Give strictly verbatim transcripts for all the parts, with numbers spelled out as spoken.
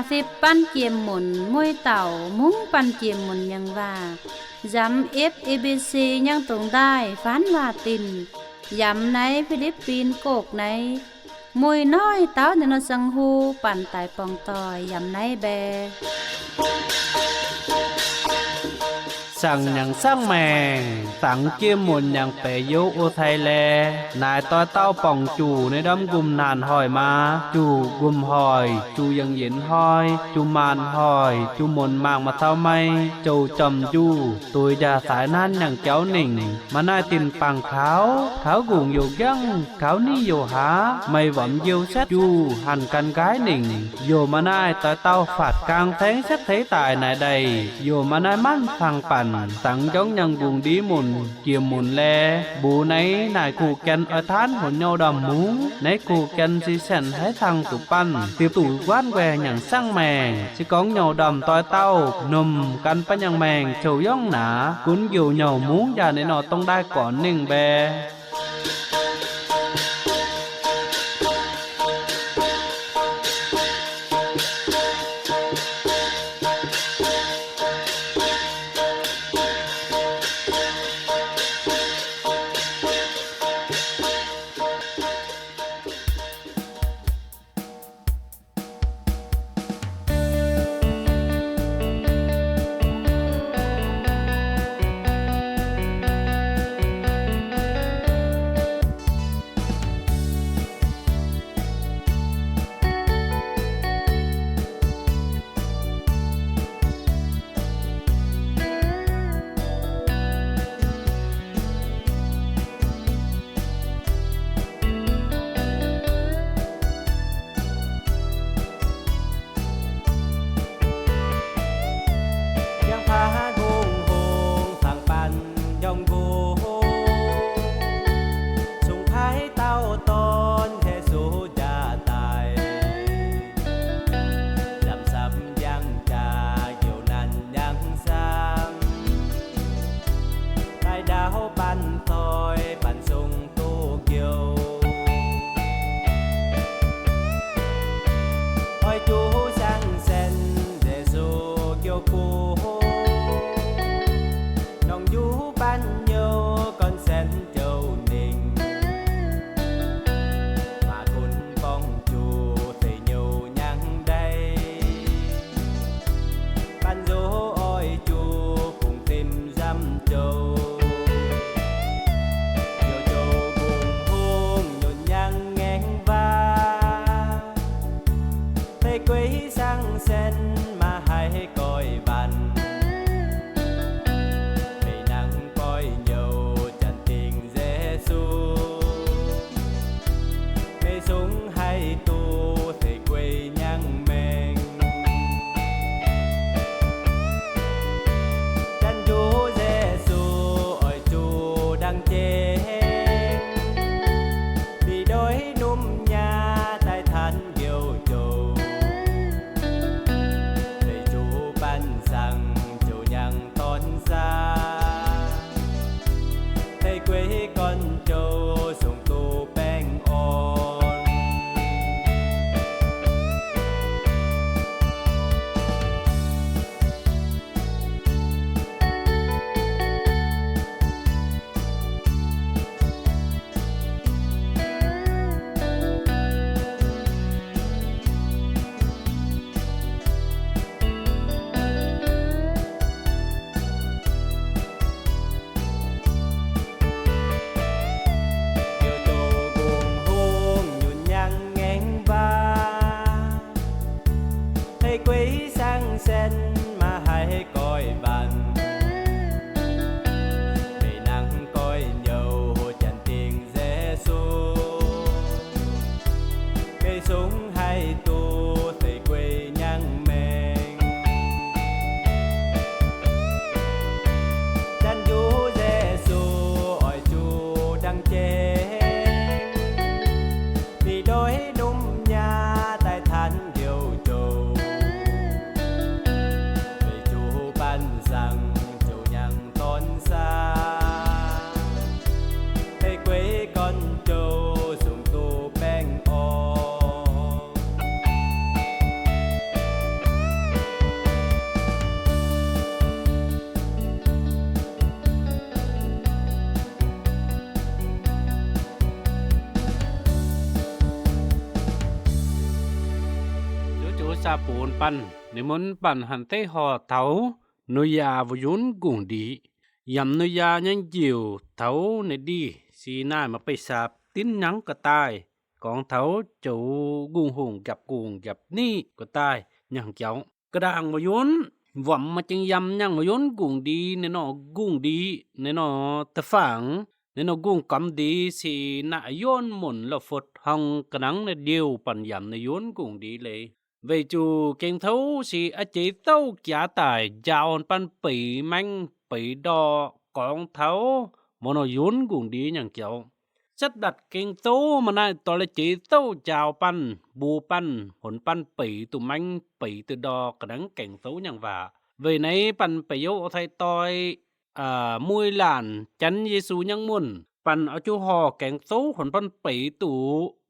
Phip pan kiêm mun, mui tau mung pan kiêm mun ñang va. Yăm F A B C ñang tông đai phán va tin. Yăm nai Philippin kok nai. Mui noi tau nơ nơ sang hu pan tai pong toi yăm nai be. Sang ñang sang meng, tang kiêm mun ñang pe yô ô thai le. Nai toi tau pong chu nai đăm gum nan hoi ma. Chu gum hoi, chu yang yin hoi, chu man hoi, chu mun mang ma thao mai, chu chom ju, tui ja thai nan ñang chau ning. Ma nai tin pang khao, khao gung yô giăng, khao ni yô ha, mai văm yêu set ju, hăn căn gái ning. Yô ma nai toi tau phạt kang theng set thế tài nai đai. Yô ma nai măn phang pan, tang jong ñang gung đi mun, kiêm mun le. Bu nai, nai khu ken ơ than hôn nhô đăm mung, nai khu ken si sen hai thang tu pan, tip tu quan que ñang sang meng. Si kong nhô đăm toi tau, num căn pan ñang meng, châu yong na, kun yô nhô mung ja nai nô tông đai kon ning be. Sa pun pan, ni mun pan hăn tê ho thâo, Nôya va yun gung đĭ. Yăm Nôya nhang jê̆ thâo ni đĭ, si nai ma pay sap, tin nhang kơtai, kong thâo, châu gung hùng găp gung găp ni kơtai, nhang châu. Kơdang va yun, văm ma cheng yăm nhang va yun gung đĭ, ni nô gung đĭ, ni nô tơphang, ni nô gung kăm đĭ si nai a yun mŭn lơ phŭt hŏng kơnang ni điêu pan yăm ni yun gung đĭ lei. Vei chu keng thâo si a chê thâo kiă tai, jao hŏn pan pei meng pei đo kong thâo, mâu nô yun gung đĭ nhang châu. Săt đăt keng thâo ma nai tơlơi chê thâo jao pan, bu pan, hŭn pan pei tu meng pei tu đo kơnang keng thâo nhang va. Vei nai pan pei yô o thai toi, a, mui lan, chăn Yêsu nhang mŭn. Pan a chu ho keng thâo hŭn pan pei tu,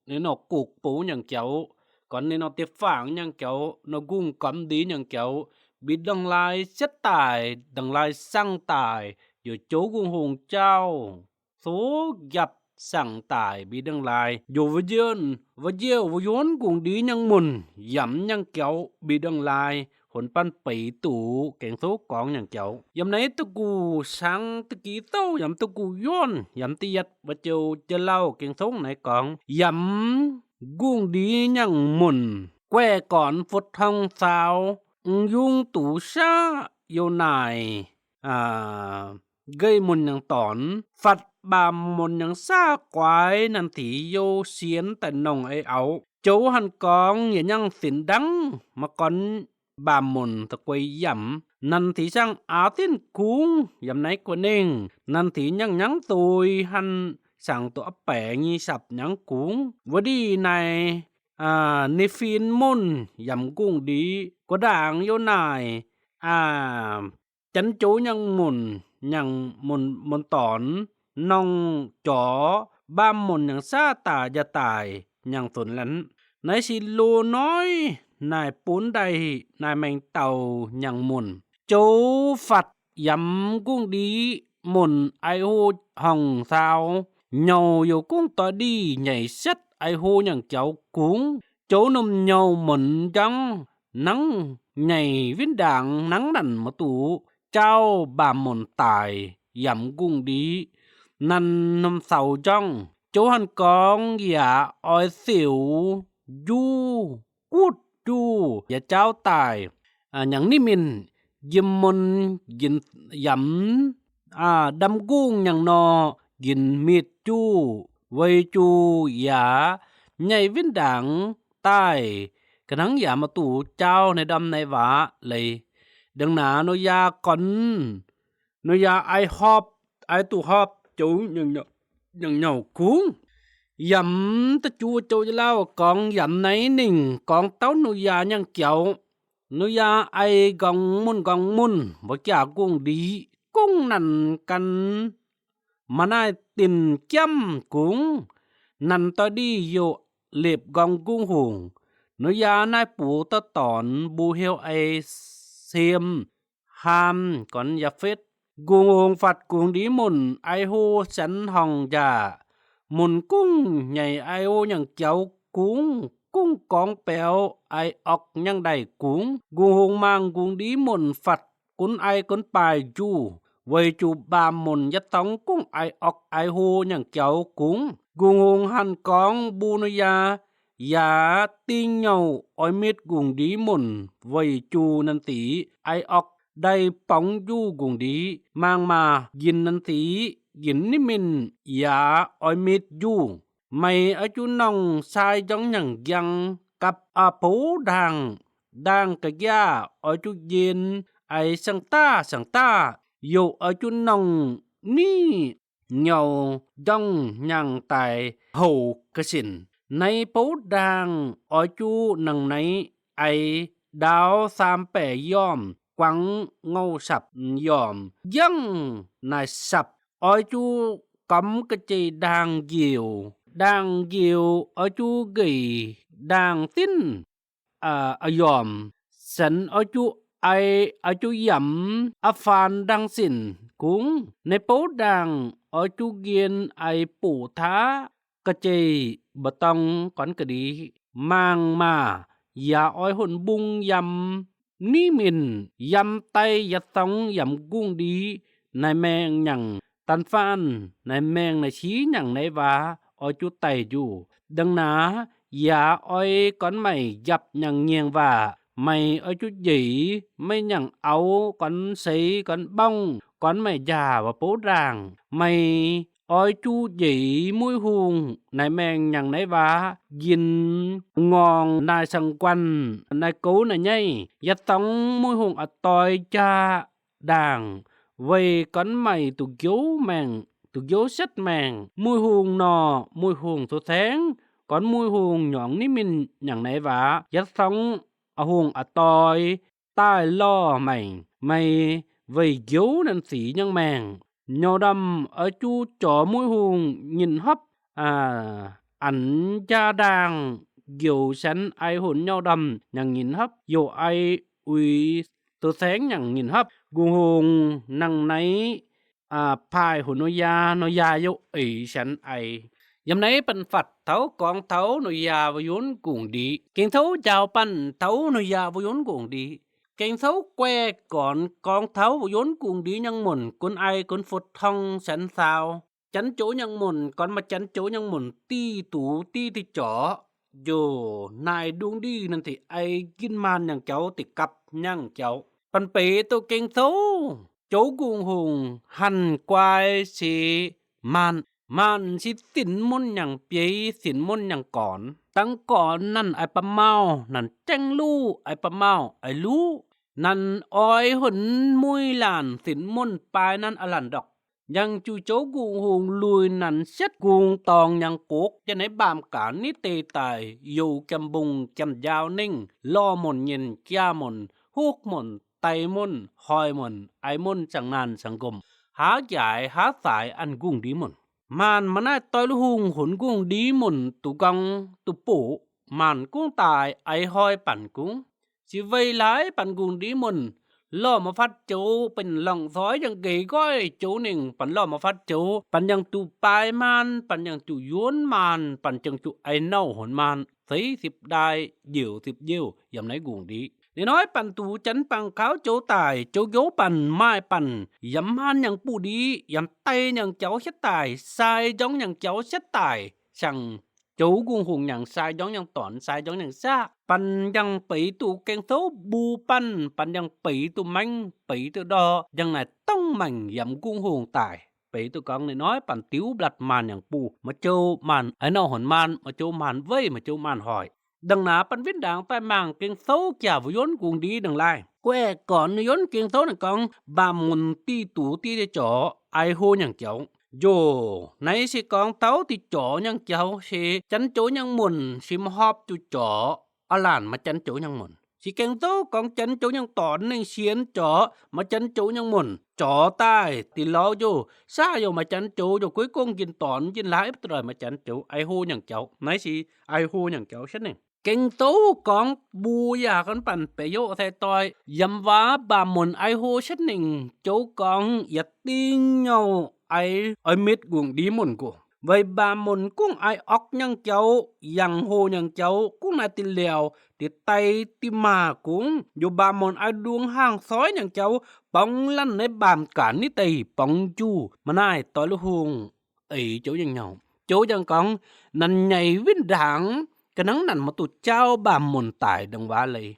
ni nô kuk pô nhang châu. Kŏn ni nô tơphang nhang châu, nô gung kăm đĭ nhang châu. Bi đăng lai săt tai, đăng lai sang tai, yô châu gung hùng châu. Thâo găp sang tai bi đăng lai. Yô va yun, va yun, va yun gung đĭ nhang mŭn, yăm nhang châu bi đăng lai, hŭn pan pei tu, keng thâo kong nhang châu. Yăm nai tơ gu sang tơ ki thâo, yăm tơ gu yun, yăm tơ yăt va châu jơlao keng thâo nai kong. Yăm gung đĭ nhang mŭn, kue kŏn phŭt hŏng thâo, ung yung tu sa yô nai. A, gay mŭn nhang ton, phăt ba mŭn nhang sa kuai năn thi yô sien tai nông ai au. Châu hăn kong ya nhang thin đăng, ma kŏn ba mŭn tơ kuai yăm, năn thi sang a thin kung, yăm nai kuai ning, năn thi nhang nhang tui hăn sang tu a pe nhi săp nhang kung. Va đĭ nai, a, ni phin mŭn, yăm gung đĭ, kơdang yô nai, a, chăn châu nhang mŭn, nhang mŭn, mŭn ton, nông chô, ba mŭn nhang sa ta ya tai, nhang thun lăn. Nai si lô noi, nai pun đai, nai meng tâu nhang mŭn. Châu phăt yăm gung đĭ mŭn ai hô hŏng thâo, nhâu yô kung toi đĭ nhai săt ai hô nhang châu kung. Châu nŭm nhâu mŭn jăng nang nhai vin đang nang năn ma tu, châu ba mŭn tai, yăm gung đĭ, năn nŭm thâo jăng, châu hăn kong ya oi thiu, ju, kut ju, ya châu tai. A, nhang ni min, gim mŭn, gin yăm, a, đăm gung nhang nô, gin mit ju, vei chu ya, nhai vin đang, tai, kơnang ya ma tu châu nai đăm nai va lei. Đăng na nô ya kŏn, nô ya ai họp, ai tu họp, châu nhang nhâu, nhang nhâu kung. Yăm tơ chu châu jơlao kong yăm nai ning, kong tâu nô ya nhang châu. Nô ya ai gong mŭn gong mŭn, va kia gung đĭ, kung năn kăn ma nai tin kiăm kung, năn toi đĭ yô lêp gong gung hùng. Nô ya nai pu tơ ton bu hiêu ai Sem, Ham, kŏn Yaphet. Gung hùng phăt gung đĭ mŭn ai hô săn hŏng ya. Mŭn kung nhai ai hô nhang châu kung, kung kong peo ai ŏk nhang đai kung. Gung hùng mang gung đĭ mŭn phăt kŭn ai kŭn pai ju. Vei chu ba mŭn ya tong kung ai ŏk ai hô nhang châu kung. Gung hùng hăn kong bu nô ya, ya ti nhâu oi mit gung đĭ mŭn, vei chu năn ti ai ŏk đai pong ju gung đĭ, mang ma gin năn ti gin ni min ya oi mit ju. Mei ơ chu nông sai jong nhang giăng kăp a pô đang, đang kơ gia ơ chu jên ai sang ta sang ta, yô ơ chu nông ni nhâu jong nhang tai hô kơ sĭn. Nai pô đang ơ chu nang nai ai đao sam pe yom, kuăng ngâu săp yom, giăng nai săp. Ơ chu kăm kơ chê đang giêu, đang giêu ơ chu gầy, đang tin, a, a yom, săn ơ chu ai, ơ chu yăm, a phan đang sĭn, kung, nai pô đang, ơ chu gên ai pô tha, kơ chê bơtong kŏn kơ đĭ, mang ma, ya oi hŭn bŭng yam ni mìn, yam tay yat sŏng yam gung đi, nai meng nhăng tăn phan, nai meng nai si nhăng nai va, oi chu tay ju. Đăng na, ya oi kon mày yap nhăng ngiêng va, mày oi chu djai, mày nhăng au kon sei kon bong, kon mày ja va pô đang, mày oi chu djai mui hung, nai meng nhăng nai va, yin ngong nai sang quan, nai kô nai nhai, yat sŏng mui hung a toi ja đang, vay kon mày tu kiêu meng, tu kiêu sĕt meng, mui hung nô, mui hung tu seng, kon mui hung nhŏng ni mìn nhăng nai va, yat sŏng a hung a toi, tai lo meng, mày vay kiêu năn si nhăng meng. Nhŏ đăm ơ chu chô mui hung ngin hŏp, a, ăn ja đang kiêu săn ai hŭn nhŏ đăm nhăng ngin hŏp, yô ai ui tu seng nhăng ngin hŏp. Gung hung năng nai, a, phai hŭn nô ya, nô ya yô ai săn ai. Yam nai păn phăt thâo kong thâo nô ya va yuôn gung đi. Keng thâo jao păn thâo nô ya va yuôn gung đi. Keng thâo que kon kong thâo va yuôn gung đi nhăng mŭn, kun ai kun phŭt hŏng săn sao. Chăn chô nhăng mŭn, kon ma chăn chô nhăng mŭn, ti tu ti ti chô. Yô, nai đung đi năn ti ai gin man nhăng chô ti kăp nhăng chô. Păn pê tô keng thâo. Chô gung hung hăn kuai si man. Man si sĭn mŭn nhăng pê, sĭn mŭn nhăng kon. Tăng kon năn ai pamao, năn cheng lu, ai pamao, ai lu. Năn oi hŭn mui lan, sĭn mŭn pai năn a lan dŏk. Nhăng chu chô gung hung lui năn sĕt gung tong nhăng kôk, ya nai bam kan ni tê tai, yô kiam bŭng, kiam jao ning, lo mŭn nhin, kia mŭn, hŭk mŭn, tay mŭn, hoi mŭn, ai mŭn sang nan sang gum. Hă jai, hă sai ăn gung đi mŭn. Man ma nai toi lu hung hŭn gung đi mŭn tu kong, tu pô, man kung tai, ai hoi păn kung. Si vay lai păn gung đi mŭn, lo ma phăt chô, păn lòng soi yang gay goi chô ning, păn lo ma phăt chô, păn yang chu pai man, păn yang chu yuôn man, păn yang chu ai nâu hŭn man, sei sĭp đai, djiêu sĭp djiêu, yam nai gung đi. Nê nói păn tu chăn păng khao chô tai, chô gô păn, mai păn, yam man yang pô đi, yam tay yang chô sĕt tai, sai jong yang chô sĕt tai, sang Chô gung hung yang sai jong yang ton, sai jong yang sa. Păn yang pei tu keng sâu bu păn, păn yang pei tu meng, pei tu đo, yang nai tong meng yam gung hung tai. Pei tu kong nê nói păn tiu blat man yang pu, ma chô man, ai nô hon man, ma chô man vei, ma chô man hoi. Đăng na păn vin đang tai mang keng sâu kia vu yuôn gung đi đăng lai. Kue kon yuôn keng sâu nê kong, ba mun ti tu ti te chô, ai hô yang chô. Yô, nây si kong thâu ti chô yang chô si, chăn chô yang mun, si ma họp chu chô, a lan ma chăn chô yang mun. Si keng thâu kong chăn chô yang ton nêng sien chô, ma chăn chô yang mun. Chô tai, ti lo yô, sa yô ma chăn chô, yô kui kong jin ton, jin lai ip troi ma chăn chô, ai hô yang chô. Nây si, ai hô yang chô sết nêng. Keng thâu kong bu ya kon păn pe yô thê toi. Yam va ba mun ai hô sết nêng chô kong ya ting nhau ai, ai mịt gung đi mun gu. Vei ba mun kung ai ok yang chô, yang hô yang chô, kung nai ti leo, ti tay, ti ma kung. Yô ba mun ai đuông hang soi yang chô, pong lăn nê bam kan ni tây, pong ju, ma nai toi lu hung. Ê, chô yang nhau. Chô yang kong, năn nhảy vin đang, kơ nâng năn ma tu chao ba mun tai đăng va lê.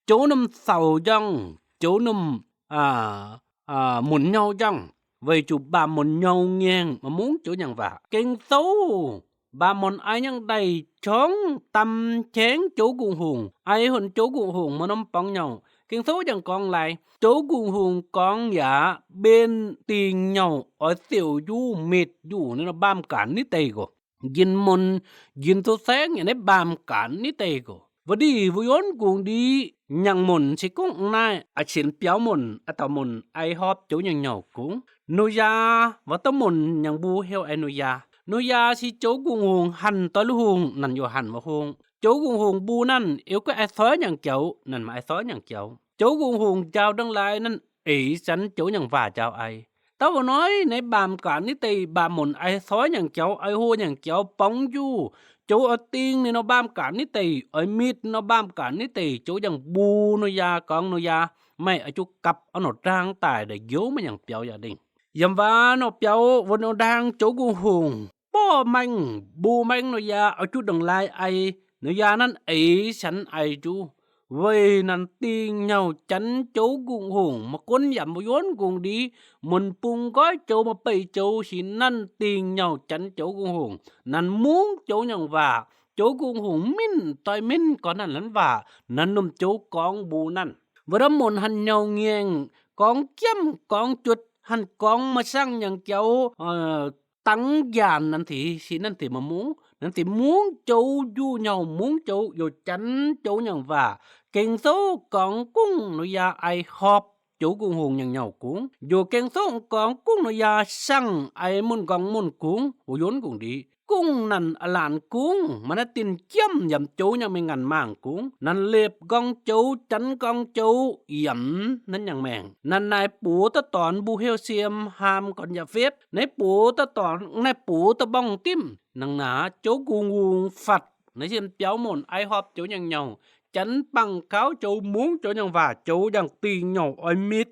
Chô nâm sau yang, chô nâm, à, à, mun nhau yang. Vei chu ba mun nhau ngiêng, ma mung chô yang va. Keng thâu, ba mun ai yang đay chong, tâm cheng chô gung hung. Ai hon chô gung hung, ma nâm pong nhau. Keng thâu yang kong lai, chô gung hung kong ya, bên ting nhau, ôi tiểu du, mịt du, nê na bam kan ni tây gu. Jin mun, jin tu seng, ya nê bam kan ni tây gu. Vă đi, vu yuôn gung đi, yang mun si kung nai, a chin piao mun, a tao mun, ai họp chô yang nhau kung. Nu ya, vă tao mun, yang bu hiu ai nu ya. Nu ya si chô gung hung, hăn toi lu hung, năn yô hăn ma hung. Chô gung hung bu năn, iu kơ ai soi yang chô, năn ma ai soi yang chô. Chô gung hung jao đăng lai năn, ê săn chô yang va jao ai. Tao vo noi nây ƀam kar nit tây, ƀam môn ai soi nhang chau, ai hô nhang chau pŏng ju. Chau ai ting nây nô ƀam kar nit tây, ai mit nô ƀam kar nit tây, chau jang bu nô ya kong nô ya, mei ai chu kăp a nô đang tai đa yô mei nhang piau ya đing. Yam va nô piau vo nô đang chau gung hùng. Ƀu meng, ƀu meng nô ya, ai chu đăng lai ai, nô ya năn ai săn ai chu. Vei năn ting nhau chăn chau gung hùng, ma kôn yam vo yuôn gung đi, môn pung koi chau ma pei chau si năn ting nhau chăn chau gung hùng. Năn mung chau nhang va, chau gung hùng min, toi min kôn năn lăn va, năn num chau kong bu năn. Vo đam môn hăn nhau ngiêng, kong kiăm, kong chut, hăn kong ma sang nhang chau, ơ, tăng yan năn thi, si năn thi ma mung, năn thi mung chau ju nhau mung chau, yô chăn chau nhang va. Keng sâu kong kung nô ya ai họp, chau gung hùng nhang nhau kung. Yô keng sâu kong kung nô ya sang ai môn gong môn kung, vo yuôn gung đi. Kung năn a lan kung, ma năn tin kiăm yam chau nhang mei ngăn mang kung. Năn lêp gong chau, chăn gong chau, yam năn nhang meng. Năn nai pô ta ton bu hiêu siêm, ham kôn ya phết. Nai pô ta ton, nai pô ta ƀong tim. Năng na chau gung hùng phật. Nai siêm piau môn ai họp chau nhang nhau. Chăn păng kau chau mung chau nhang va chau jang ting nhau ai mit.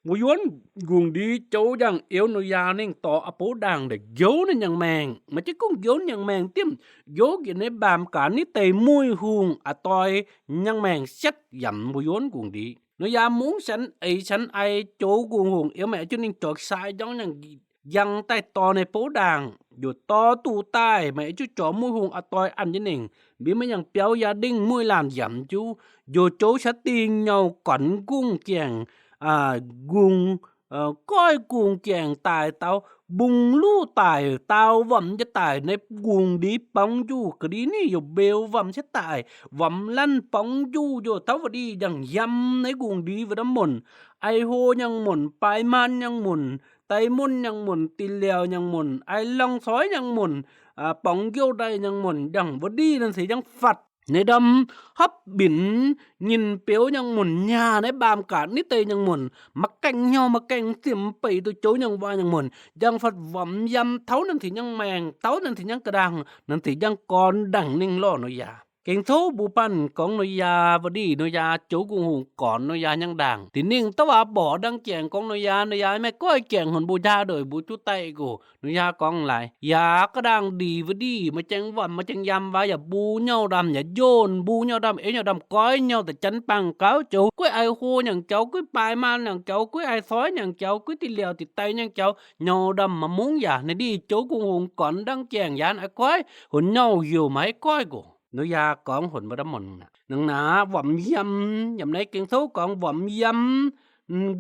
Vo yuôn gung đi chau jang iêu nô ya ning to a pô đang đa yô năn nhang meng. Ma chê kung yô năn nhang meng tim. Yô ghi nê ƀam kar nit tây mui hùng a toi nhang meng sĕt yam vo yuôn gung đi. Nô ya mung săn ai săn ai chau gung hùng iêu mei ai chu ning chok sai jong nhang Yang tai to nê pô đang, yô to tu tai, mei chu cho mui hùng a toi ăn ji ninh. Bi mei yang piau ya đing mui lan yam chu, yô chô sa ting nhau kŏn gung kiêng, a, gung, ơ, koi gung kiêng tai tao, bung lu tai, tao văm ji tai, nê gung đi pŏng ju, kơ đi ni yô bêu văm sa tai, văm lăn pŏng ju, yô tao vơ đi yang yam nê gung đi vơ đăm môn, ai hô yang môn, pai man yang môn, tai môn yang môn, ti liao yang môn, ai long soi yang môn, a, pŏng gêu đai yang môn, yang vơ đi nan si yang phật. Nê đăm hăp bin, nhin piêu yang môn, nha nê bam ka, ni tê yang môn, ma keng nhô, ma keng sim pei tu chô yang va yang môn, yang phật văm yam thâu nan si yang meng, thâu nan si yang kơdang, nan si yang kon dang ning lo nô ya. Keng thô bu păn kong nô ya, vơ đi nô ya, chô gung hùng kon nô ya yang đang. Ti ning tơ va bô đang kiêng kong nô ya, nô ya mê koi kiêng hôn bu ja đôi bu chu tai gu. Nô ya kong lai. Ya kơdang đi vơ đi, ma cheng văm, ma cheng yam va ya bu nhâu đăm, ya jôn, bu nhâu đăm, ê nhâu đăm, koi nhâu tơ chăn păng kao chô. Kui ai hô yang chô, kui pai man yang chô, kui ai soi yang chô, kui ti liao ti tai yang chô. Nhâu đăm ma mung ya, nê đi chô gung hùng kon đang kiêng yan ai koi, hôn nhâu yô mai koi gu. Nô ya kong hôn vơ đăm môn na. Năng na văm yam, yam nê keng thô kong văm yam,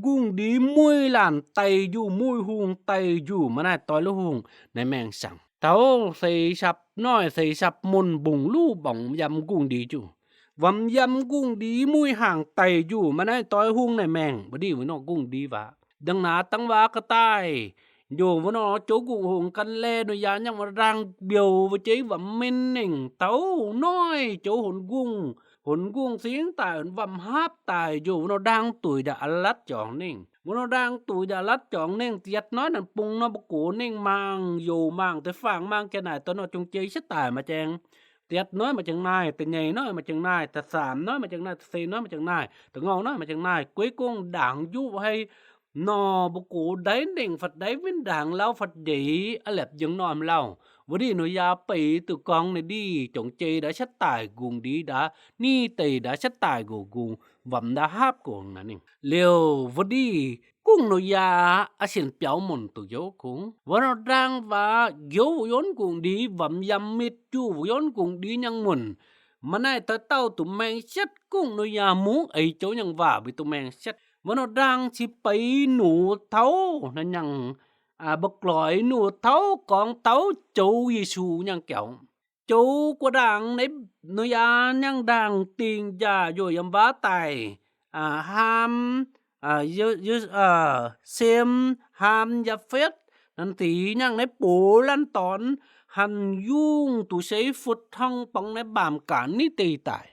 gung đi mui lan tai ju, mui hùng tai ju, ma nai toi lu hùng, nai meng sang. Thâu sei săp noi, sei săp môn bung lu bong yam gung đi ju. Văm yam gung đi mui hùng tai ju, ma nai toi hùng nai meng, vơ đi vơ nô gung đi va. Dang na tăng va kơ tai. Yô vơ nô chô gung hùng kăn lê nô ya nhang ma rang biêu vơ chê văm min ning tâu noi chô hôn gung. Hôn gung sing tai hôn văm hap tai yô vơ nô đang tui da alat chong ning. Vơ nô đang tui da alat chong ning tiat noi nan pung nô bơ kô ning mang yô mang tê phang mang kê nai tơ nô chung chê sét tai ma cheng. Tiat noi ma cheng nai, tơ nhei noi ma cheng nai, tơ sam noi ma cheng nai, tơ si noi ma cheng nai, tơ ngâu noi ma cheng nai. Cuối cùng đang ju hay Nô bơ kô đáy ning phật đáy vin đang lao phật dĩ a lep jeng nô am lao. Vơ đi nô ya pei tu kong nê đi chong chê đa sét tai gung đi đa ni tê đa sét tai gu gung văm đa hap gung na ning. Liêu vơ đi kung nô ya a sien piao môn tu yô kung. Vơ nô đang va yô vơ yuôn gung đi văm yam mit ju vơ yuôn gung đi nhang môn. Ma nai tơ tao tu meng sét kung nô ya mung ai chô nhang va bi tu meng sét. Vơ nô đang si pei nu thâu, na nhang, a, bơ kloi nu thâu, kong thâu, chô Yêsu nhang kiao. Chô kua đang nê, nô ya nhang đang ting ja yô yam va tai, a, ham, a, yơ, yơ, a, Sem, ham, Japheth, nan ti nhang nê pô lan ton, hăn yung tu sei phut hăng păng nê bam ka ni tê tai.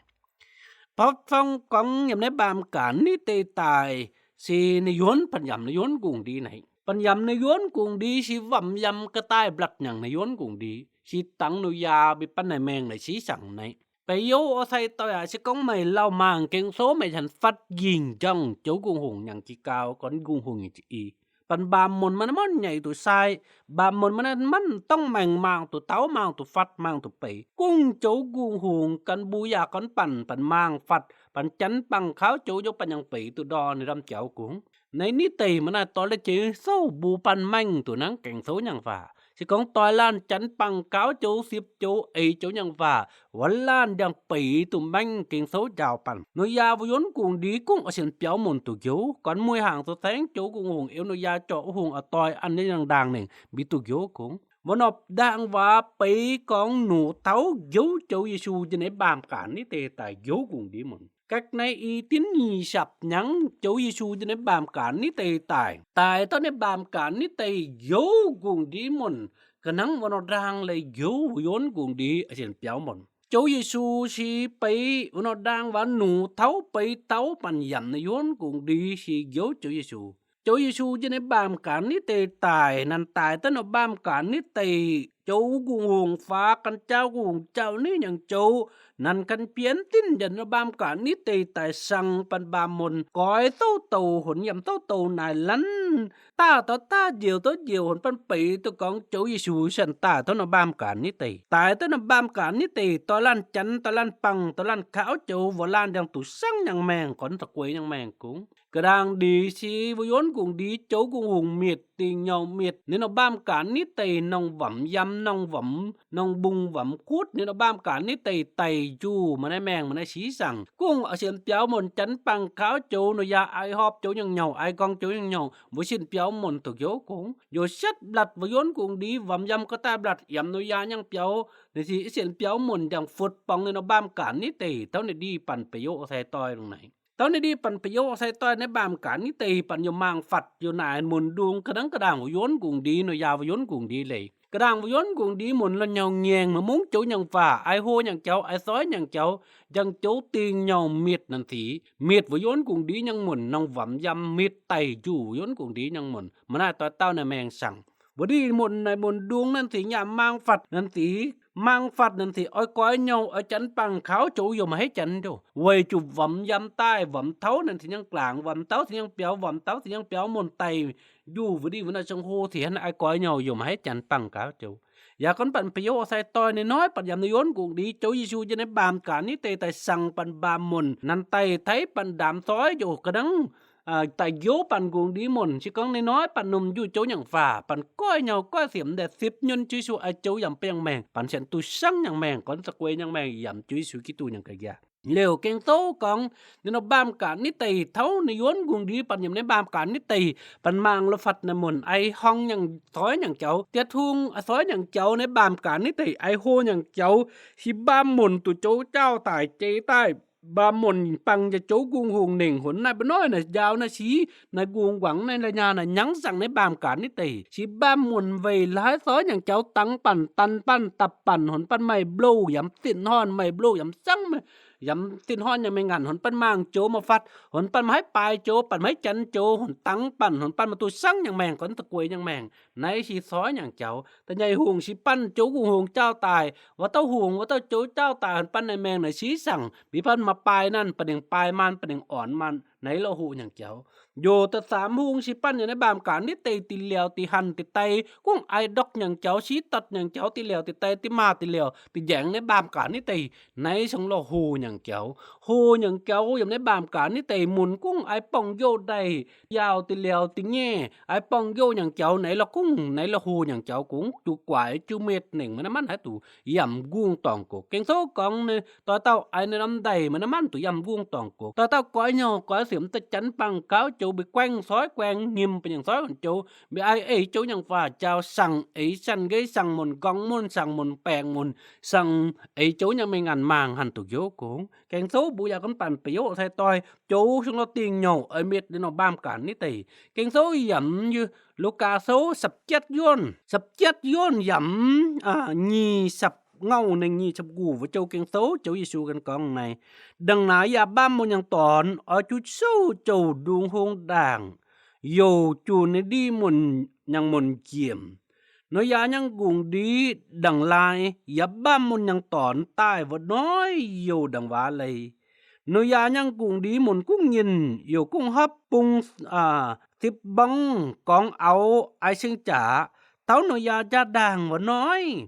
Phật phong kong yam nê bam ka ni tê tai, si nê yuôn phan yam nê yuôn gung đi nê. Păn yăm nơ̆ yuôn kung đĭ si văm yăm kơtai blat nhăng nơ̆ yuôn kung đĭ. Si tăng nơ̆ ya ƀĭ păn nai meng nai si săng nai. Pei yô ơ sai toi a si kông mei lao mang keng sô mei săn phăt ying jăng châu gung hùng nhăng chi kao kŏn gung hùng nhăng chi i. Păn bam môn mơnai mơn nhai tu sai, bam môn mơnai mơn tŏng meng mang tu thâo mang tu phăt mang tu pei. Kung châu gung hùng kăn bu ya kŏn păn, păn mang phăt, păn chăn păng khao châu yô păn nhăng pei tu đo nơ̆ răm châu kung. Nai ni tây mơnai toi lĕ chi sô bu păn meng tu năng keng sô nhăng pha. Si kông toi lan chăn păng khao châu sip châu ei châu nhăng pha. Wăl lan dăng pei tu meng keng sô jao păn. Nơ̆ ya vu yuôn kung đĭ kung a sien piao môn tu yô. Kŏn mui hang tu theng châu gung hùng eo nơ̆ ya châu hùng a toi ăn nai nhăng đang neng ƀĭ tu yô kung. Mơnop đang va pei kông nơ̆ thâo yô châu Yêsu jơ nai bam kăn ni tây tai yô gung đĭ môn. Kăk nai i tin nhi săp nhăng châu Yêsu jơ nai bam kăn ni tây tai. Tai thâo nai bam kăn ni tây yô gung đĭ môn. Kơnang mơnop đang lĕ yô vu yuôn kung đĭ a sien piao môn. Châu Yêsu si pei mơnop đang va nơ̆ thâo pei thâo păn yăm nai yuôn kung đĭ si yô châu Yêsu. Châu Yêsu jơ nai bam kăn ni tây tai, năn tai thâo nơ̆ bam kăn ni tây. Châu gung hùng pha kăn châu gung hùng châu ni nhăng châu. Năn kăn piên tin jơ nai bam kăn ni tây tai săng păn bam môn. Koi thâo tâu hôn yăm thâo tâu nai lăn. Ta thâo ta diêu thâo diêu hôn păn pei tu kông châu Yêsu săn tai thâo nơ̆ bam kăn ni tây. Tai thâo nơ̆ bam kăn ni tây, toi lan chăn, toi lan păng, toi lan khao châu, wăl lan dăng tu săng nhăng meng, kŏn ta kuê nhăng meng kung. Kơdang đĭ si vu yuôn kung đĭ châu gung hùng miệt, ting nhâu miệt. Nơ̆ nơ̆ bam kăn ni tây nŏng văm yăm, nŏng văm, nŏng bung văm kut, nơ̆ nơ̆ bam kăn ni tây tai ju, mơnai meng, mơnai si săng. Kung a sien piao môn chăn păng khao châu, nơ̆ ya ai hop châu nhăng nhâu, ai gong châu nhăng nhâu, vu sien piao môn tu yô kung. Yô săt blat vu yuôn kung đĭ văm yăm kơtai blat, yăm nơ̆ ya nhăng piao, nai si a sien piao môn dăng phŭt păng nơ̆ nơ̆ bam kăn ni tây, thâo nai đĭ păn pei yô sai toi lăng nai. Thâo nai đĭ păn pei yô sai toi nai bam kăn ni tây păn yô mang phăt yô nai môn đung kơnang kơdang vu yuôn kung đĭ nơ̆ ya vu yuôn kung đĭ lĕ. Kơdang vu yuôn kung đĭ môn lŏn nhâu ngiêng mơ̆ mông châu nhăng pha, ai hô nhăng châu, ai soi nhăng châu, jăng châu ting nhâu miệt năn si. Miệt vu yuôn kung đĭ nhăng môn, nŏng văm yăm miệt tai ju vu yuôn kung đĭ nhăng môn. Mơnai toi tâu nai meng săng. Vu đĭ môn nai môn đung năn si nhăm mang phăt năn si. Mang phăt năn si ơi koi nhâu, ơi chăn păng khao châu yô mă hê chăn châu. Vay chu văm yăm tai, văm thâo năn si nhăng klang, văm thâo si nhăng piao, văm thâo si nhăng piao môn tai. Ju vu đĭ vu nai sông hô si hăn ơi koi nhâu yô mă hê chăn păng khao châu. Ya kŏn păn pei yô sai toi nai noi păn yăm nai yuôn kung đĭ châu Yêsu jơ nai bam kăn ni tây tai săng păn bam môn. Năn tai thâo păn dam soi yô kơnang. A, tai yô păn kung đĭ môn, si kông nai noi păn nŭm ju châu nhăng pha, păn koi nhâu koi siem đe sip nhŭn Yêsu a châu yăm păng meng, păn sien tu săng nhăng meng, kŏn ta kuê nhăng meng, yăm Yêsu Kristô nhăng kơ ya. Leo keng sô kông, nơ̆ nơ̆ bam kăn ni tây, thâo nai yuôn kung đĭ păn yăm nai bam kăn ni tây, păn mang lŏ phăt nai môn, ai hong nhăng soi nhăng châu, tiet hung, a soi nhăng châu nai bam kăn ni tây, ai hô nhăng châu, si bam môn tu châu châu tai, chê tai. Bam môn păng jơ châu gung hùng neng hôn nai bơnoi nai jao nai si, nai gung guăng nai la nha nai nhăng săng nai bam kăn ni tây. Si bam môn vay lai soi nhăng châu tăng păn, tăn păn, tăp păn, hôn păn mai blâu, yăm tin hon, mai blâu, yăm săng mai, yăm tin hon nhăng mai ngăn, hôn păn mang châu mă phăt, hôn păn mai pai châu, păn mai chăn châu, hôn tăng păn, hôn păn mă tu săng nhăng meng, kŏn ta kuê nhăng meng. Nai si soi nhăng châu, ta nhai hùng si păn châu gung hùng châu tai, wa tâu hùng, wa tâu châu châu tai, hôn păn nai meng nai si săng, ƀi păn mă pai năn, păn đeng pai man, păn đeng ôn man, nai lŏ hô nhăng châu. Yô ta sam hùng si păn yơ nai bam kăn ni tây ti leo ti hăn ti tây, kung ai dŏk nhăng châu, si tât nhăng châu ti leo ti tây, ti ma ti leo, ti jeng nai bam kăn ni tây, nai sông lŏ hô nhăng châu. Hô nhăng châu, yăm nai bam kăn ni tây môn kung ai pong yô đai, yao ti leo ti nge, ai pong yô nhăng châu nai lŏ kung, nai lŏ hô nhăng châu kung, chu kuai, chu miệt neng, mơnai mơn hai tu, yăm gung tong kok. Keng sô kông nai, toi tâu ai nai năm đai, mơnai mơn tu yăm gung tong kok. Toi tâu koi nhâu, koi siem ta chăn păng khao châu ƀi kueng, soi kueng, nhim păng nhăng soi hôn châu, ƀi ai ei châu nhăng pha, châu săng, ei săn gai săng môn, gong môn, săng môn, peng môn, săng ei châu nhăng mai ngăn mang hăn tu yô kung. Keng sô bu ya kŏn păn pei yô sai toi, châu sông lŏ ting nhâu, ơi miệt nai nơ̆ bam kăn ni tây. Keng sô yăm yơ, Luka sô săp chet yuôn, săp chet yuôn yăm, a, nhi săp ngâu neng nhi săp gu, vu châu keng sô, châu Yêsu kăn kông nai. Đăng nai ya bam môn nhăng ton, ơ chu sô châu đung hùng đang. yo chu ni di mun ñang mun jiem. Nô ya ñang gung đi đăng lai, ya bam mun ñang ton tai vơ noi yo đăng va lei. Nô ya ñang gung đi mun kung ngin, yo kung hăp pung, a, sip bong kong au ai seng cha, tâu nô ya ja đang vơ noi.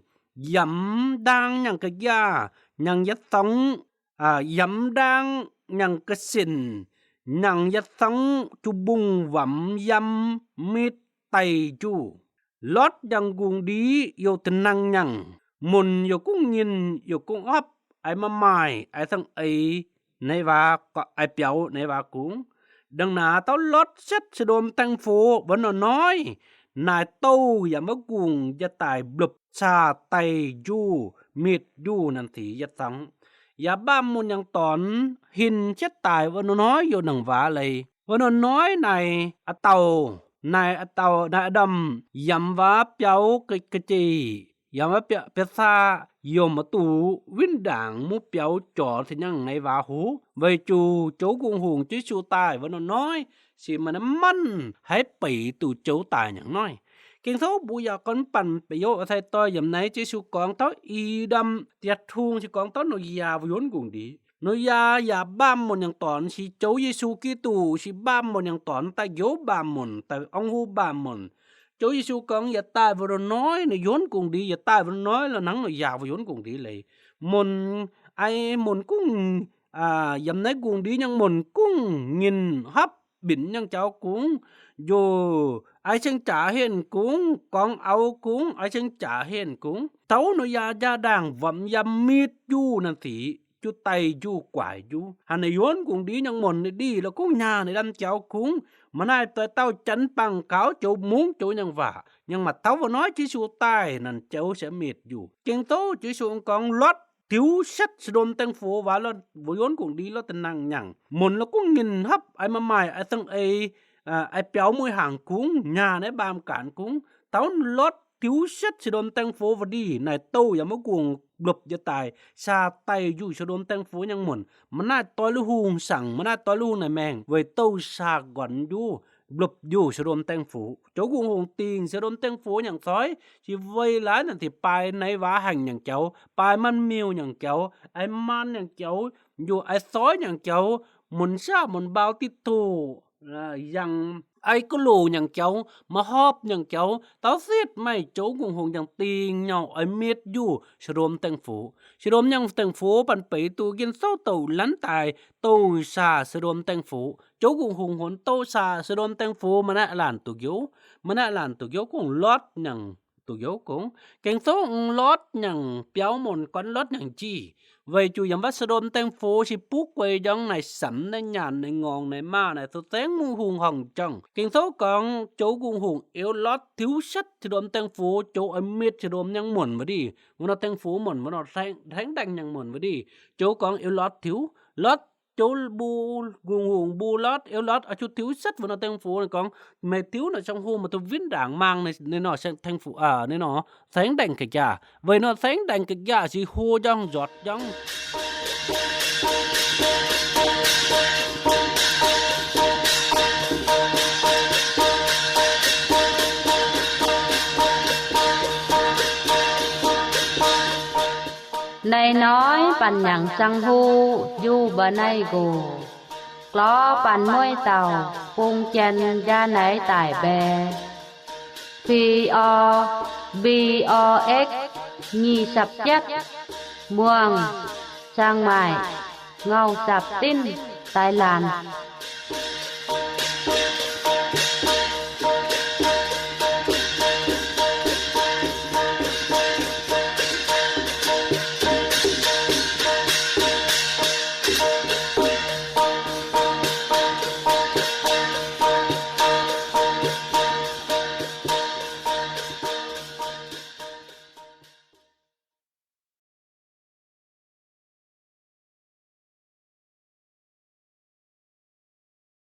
Yăm đang ñang kơ gia, ñang yă tông, a, yăm đang ñang kơ sin, ñang yă tông chu bung văm yăm mit tai ju. Lót ñang gung đi yo tơnăng ñang. Mun yo kung ngin, yo kung ăp, ai mă mai, ai thăng ai, nai va, kơ ai piao, nai va kung. Đăng na tâu Lót sĕt Sôđôm teng phu, vơ nô noi. Nai tâu yăm mă gung, ya tai blŭp sa tai ju, mit ju năn thi yă tông. Ya bam mun ñang ton, hin sĕt tai vơ nô noi yo nang va lei. Vơ nô noi nai atâu, nai atâu, nai Adam, yăm va piao kơ, kơ chi, yăm va pia, pia sa, yo mă tu, vin đang mu piao chor thi ñang nai va hu. Vei chu, châu gung hùng, Yêsu tai, vơ nô noi, si mă na măn, hai pei tu châu tai ñang noi. Keng thâu bu ya kon păn, pei yo, thai toi, yăm nai, Yêsu kong thâu, i đăm, tiat hùng, si kong thâu, nô ya, vơ yuôn gung đi. Nô ya, ya bam mun ñang ton, si châu Yêsu Kitô, si bam mun ñang ton, ta yo bam mun, ta ong hu bam mun. Châu Yêsu kong ya tai vơ nô noi, nô yuôn gung đi, ya tai vơ nô noi, la nang nô ya vơ yuôn gung đi lei. Mun, ai mun kung, a, yăm nai gung đi ñang mun kung, ngin hăp, bin ñang chao kung, yo, ai seng cha hên kung, kong au kung, ai seng cha hên kung. Tâu nô ya ja đang văm yăm mit ju năn thi, chu tai ju, kuai ju. Hăn nai yuôn gung đi ñang mun nai đi, la kung ña nai đăm chao kung. Mă nai toi tâu chăn păng kau châu mung châu ñang va. Ñang mă tâu vơ noi Yêsu tai năn châu sĕt mit ju. Keng thâu Yêsu kong Lót, thiếu sĕt Sôđôm teng phu va Lót, vơ yuôn gung đi Lót tơnăng ñang. Mun la kung ngin hăp, ai mă mai, ai thăng ai, a, ai piao mui hàng kung, ña nai bam kan kung. Tâu Lót, thiếu sĕt Sôđôm teng phu vơ đi, nai tâu yăm mă gung blŭp ya tai, sa tai ju Sôđôm teng phu ñang mun. Mă nai toi lu hùng săng, mă nai toi lu hùng nai meng, vei tâu sa gon ju, blŭp ju Sôđôm teng phu. Châu gung hùng ting Sôđôm teng phu ñang soi, si vei lai năn thi pai nai va hăng ñang châu, pai măn miu ñang châu, ai man ñang châu, ju ai soi ñang châu, mun sa mun bao ti thu. A, yang ai kơ lu ñang châu, mă họp ñang châu, tâu sĕt mai châu gung hùng yang ting ñao ai mit ju Sôđôm teng phu. Sôđôm ñang teng phu păn pei tu gin sâu tâu lăn tai, tâu sa Sôđôm teng phu. Châu gung hùng hôn tâu sa Sôđôm teng phu mă nai lan tu gio, mă nai lan tu gio kung Lót ñang tu gio kung. Keng thâu ung Lót ñang piao mun kon Lót ñang ji. Vei chu yăm va Sôđôm teng phu si puk vei jong nai săm, nai nhan, nai ngong, nai ma, nai thu teng mu hùng hòng jong. Keng thâu kong châu gung hùng iêu Lót thiếu sĕt Sôđôm teng phu, châu ai mit Sôđôm ñang mun vơ đi. Vơ nô teng phu mun, vơ nô theng, theng đeng ñang mun vơ đi. Châu kong iêu Lót thiếu, Lót châu bu gung hùng bu Lót, iêu Lót, a chu thiếu sĕt vơ nô teng phu nai kong, mê thiếu nai song hu mă tu vin đang mang nai, nai nô seng teng phu, a, nai nô, theng đeng kơ ja. Vei nô theng đeng kơ ja si hu jong jot jong. Nai noi păn ñang sang hu, yu bơ nai gu. Klo păn mui tàu, pung chen ja nai tai be. P O, B O X, ngi săp jet, Muang, Chiang Mai, ngau săp tin, Thailand.